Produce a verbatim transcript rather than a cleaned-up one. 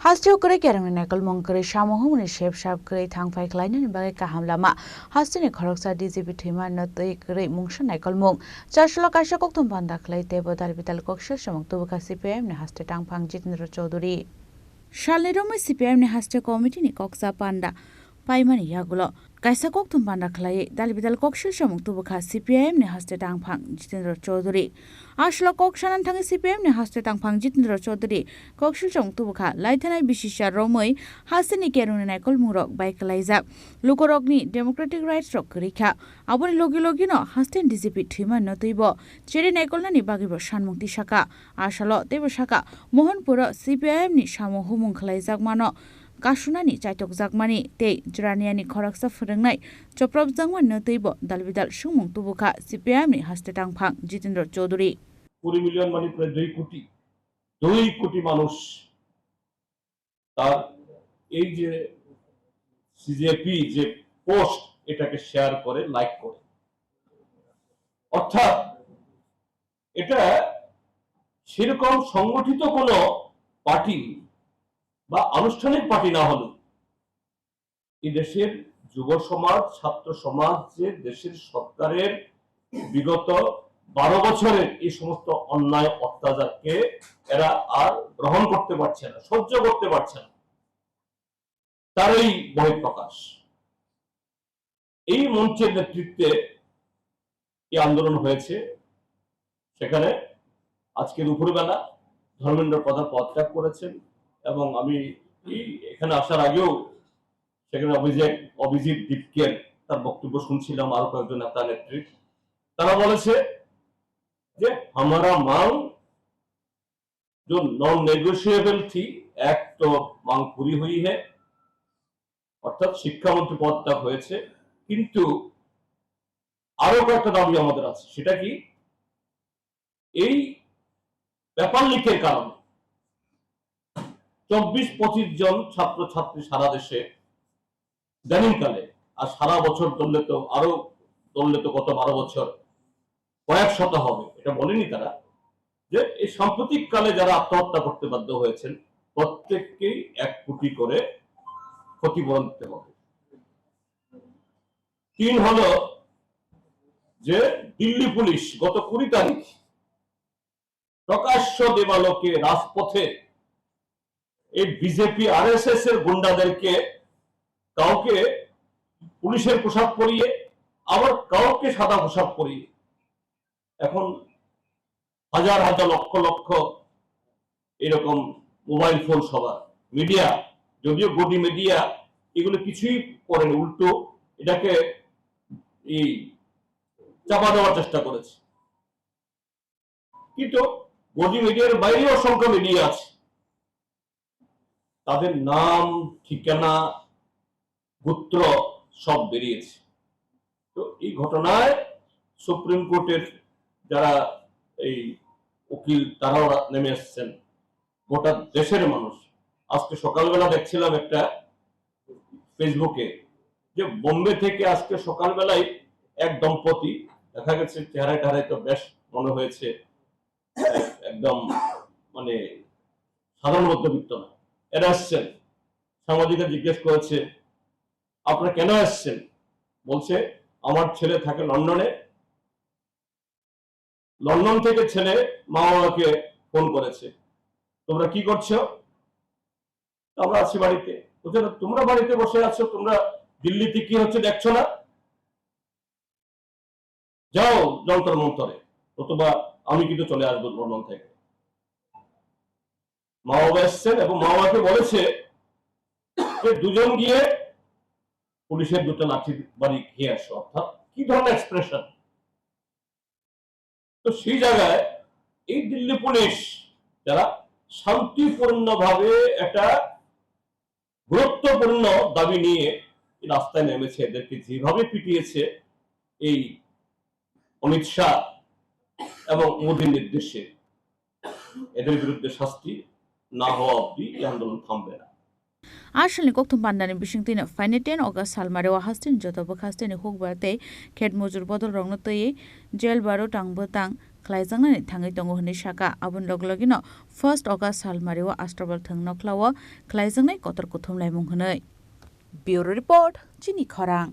Hasteo kwrwi kerongni naikolmung kwrwi samo humni sep sap kwrwi thang phai khlainani bagwi kaham lama. Hasteni khoroksa D G P thwima no twi kwrwi mungsa naikolmung. Chasolo kaisa kokthum panda khlai teibo dal bidal koksil samung tubukha C P I M ni haste tangphang Jitendra Chaudhary. Salni romwi C P I M ni haste committee ni koksa panda paimani yagulo kaisa kokthum panda khlaiwi dal bidal koksil samung tubukha C P I M ni haste tangphang Jitendra Chaudhary. Aswlao kok sanani thangwi C P I M ni haste tangphang Jitendra Chaudhary koksil samung tubukha laithanai bisisa romwi hasteni kerongni naikolmungrok bai kwlaijak. Lukurokni democratic rights rok kwrwi kha. Aboni logi logino hasteni D G P thwimano twibo cheri naikolnani bagwibo sanmung tisakha. Asalo teibo sakha, Mohanpuro C P I M ni samo humung khlaijakmano kasunani chaitokjakmani tei Jraniani khoroksa phwrwngnai chopropjakmani no teibo dalbidal swngmung tubukha C P I M ni haste tangphang Jitendra Chaudhary. কুড়ি মিলিয়ন মানে প্রায় দুই কোটি, দুই কোটি মানুষ তার এই যে সিজেপি যে পোস্ট, এটাকে শেয়ার করে, লাইক করে। অর্থাৎ এটা সেরকম সংগঠিত কোনো পার্টি বা আনুষ্ঠানিক পার্টি না হলেও এই দেশের যুব সমাজ, ছাত্র সমাজ যে দেশের সরকারের বিগত বারো বছরের এই সমস্ত অন্যায় অত্যাচারকে এরা আর গ্রহণ করতে পারছে না, সহ্য করতে পারছে না, তারই বহিঃপ্রকাশ। এই মঞ্চের নেতৃত্বে এই আন্দোলন হয়েছে। সেখানে আজকে দুপুরবেলা ধর্মেন্দ্র প্রধান পদত্যাগ করেছেন এবং আমি এই এখানে আসার আগেও সেখানে অভিজিৎ, অভিজিৎ দীপকের তার বক্তব্য শুনছিলাম, আরো কয়েকজন নেতা নেত্রী। তারা বলেছে যে হামারা মাং যে নন নেগোশিয়েবল থি, এক তো মাং পুরি হুই হে, অর্থাৎ শিক্ষামন্ত্রী পদত্যাগ হয়েছে, কিন্তু আরো কয়েকটা দাবি আমাদের আছে। সেটা কি? এই পেপার লিকের কারণে চব্বিশ পঁচিশ জন ছাত্রছাত্রী সারা দেশে ইদানিংকালে, আর সারা বছর ধরলে তো আরো, ধরলে তো গত বারো বছর কয়েক শত হবে, এটা বলেনি তারা, যে এই সাম্প্রতিক কালে যারা আত্মহত্যা করতে বাধ্য হয়েছেন প্রত্যেককেই এক কোটি করে ক্ষতিপূরণ দিতে হবে। তিন হলো যে দিল্লি পুলিশ গত কুড়ি তারিখ প্রকাশ্য দেবালোকে রাজপথে এই বিজেপি আরএসএস এর গুন্ডাদেরকে কাউকে পুলিশের পোশাক পরিয়ে, আবার কাউকে সাদা পোশাক পরিয়ে। এখন হাজার হাজার লক্ষ লক্ষ এরকম মোবাইল ফোন সবার, মিডিয়া, যদিও গদি মিডিয়া এগুলো কিছুই করেনি, উল্টো এটাকে এই চাপা দেওয়ার চেষ্টা করেছে। কিন্তু গদি মিডিয়ার বাইরেও অসংখ্য মিডিয়া আছে, তাদের নাম, ঠিকানা, গোত্র সব বেরিয়েছে। তো এই ঘটনায় সুপ্রিম কোর্টের যারা এই উকিল, তারাও রা-, নেমে এসছেন, গোটা দেশের মানুষ। আজকে সকালবেলা দেখছিলাম একটা ফেসবুকে যে বোম্বে থেকে আজকে সকালবেলায় এক দম্পতি, দেখা গেছে চেহারা টেহারায় তো বেশ মনে হয়েছে একদম মানে সাধারণ মধ্যবিত্ত না, এরা এসছেন। সাংবাদিকরা জিজ্ঞেস করেছে, "আপনারা কেন এসছেন?" বলছে, "আমার ছেলে থাকে লন্ডনে, লন্ডন থেকে ছেলে মা বাবাকে ফোন করেছে, তোমরা কি করছো?" "আমরা আছি বাড়িতে।" বলছে, "না, তোমরা বাড়িতে বসে আছো, তোমরা দিল্লিতে কি হচ্ছে দেখছো না? যাও যন্তর মন্তরে, অথবা আমি কিন্তু চলে আসবো লন্ডন থেকে।" মা বাবা এসছেন এবং মা বাবাকে বলেছে যে দুজন গিয়ে পুলিশের দুটো লাঠি বাড়ি খেয়ে আসো। অর্থাৎ কি ধরনের এক্সপ্রেশন? তো সেই জায়গায় এই দিল্লি পুলিশ যারা শান্তিপূর্ণভাবে একটা গুরুত্বপূর্ণ দাবি নিয়ে রাস্তায় নেমেছে, এদেরকে যেভাবে পিটিয়েছে এই অমিত শাহ এবং মোদীর নির্দেশে, এদের বিরুদ্ধে শাস্তি না হওয়া অবধি এই আন্দোলন থামবে না। A salni kokthum pandani bisingtwino phainai ten August salmari o hasteni joto bwkha hasteni hukbar tei khet mujur bodolrokno twiwi jail baro tang bwtang khlaijaknani thangwi tongo hwnwi sakha. Aboni loge logeno first August salmario Astabal thwng nokhlao khlaijaknai kotor kuthum laimung hwnwi. Bureau Report, Chini Khorang.